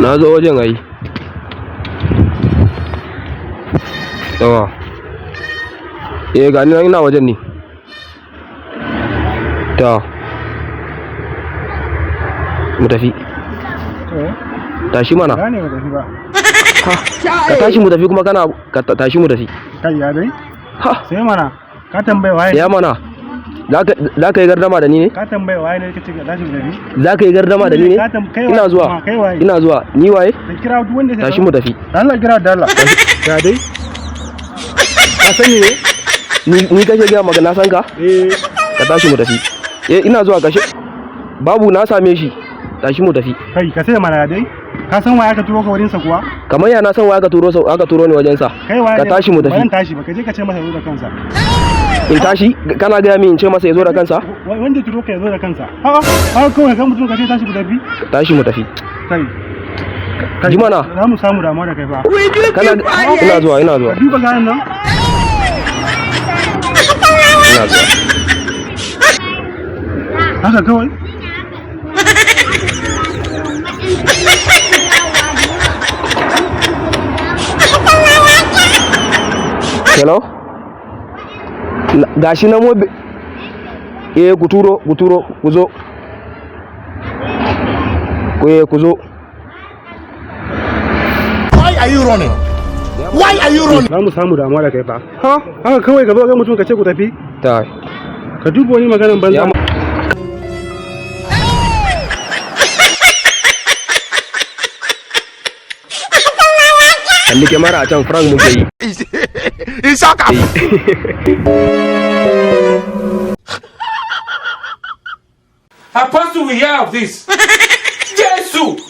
Na zo wajen ai. Yawa. Eh, ga ni nan ina wajen ne. Ta. Mu tafi. Tashi mana. Gane ba tafi ba. Ka tashi mu tafi kuma kana ka tashi mu tafi. Kai, ya dai? Ha. Sai mana. Ka tambaye waye? Ya mana. Za ka yi gardama da ni ne? Ka tambaye waye ne kace ka tashi mu tafi? Za ka yi gardama da ni ne? Kai Ina waye? zuwa. Kai waye? Ina zuwa. Ni waye? Ka kira duk wanda ya Tashi mu tafi. Allah, kira da Allah. Ya dai? Ka sani ne? Ni kake gaya maka na san ka? Eh. Ka tashi mu tafi. Eh, ina zuwa kashe. Babu, na same shi. Tashi mu tafi. Kai, ka sai mana, ya dai? Ka san waye aka turo ka wurin sa kuwa? Kamar ya na san waye aka turo ni wajen sa? Kai waye? Ka Ne? tashi mu Ba tafi. zan tashi ba, ka je ka ce masa ya zo da kansa. In tashi, kana gaya min in ce masa ya zo da kansa? Wanda ya turo ka ya zo da kansa. A'a, haka kawai kan mutum ka ce tashi ku tafi. Tashi mu tafi. Kai. Kai, Ji mana. za mu samu damuwa da kai fa. Kana ina zuwa, ina zuwa. Ka duba ganin nan. Ina zuwa. Haka kawai. Hello? Gashi na mobi. Eh, ku turo, ku turo, ku zo. Ku, eh, ku zo. Why are you running? Why are you running? Za mu samu damuwa da kai fa. Ha? Haka kawai ka zo ga mutum ka ce ku tafi. Ta. Ka duba wani maganan banza. Ya. Kalli kyamara a can, prank muke yi. Isaka. Apostle, we hear of this. Jesus!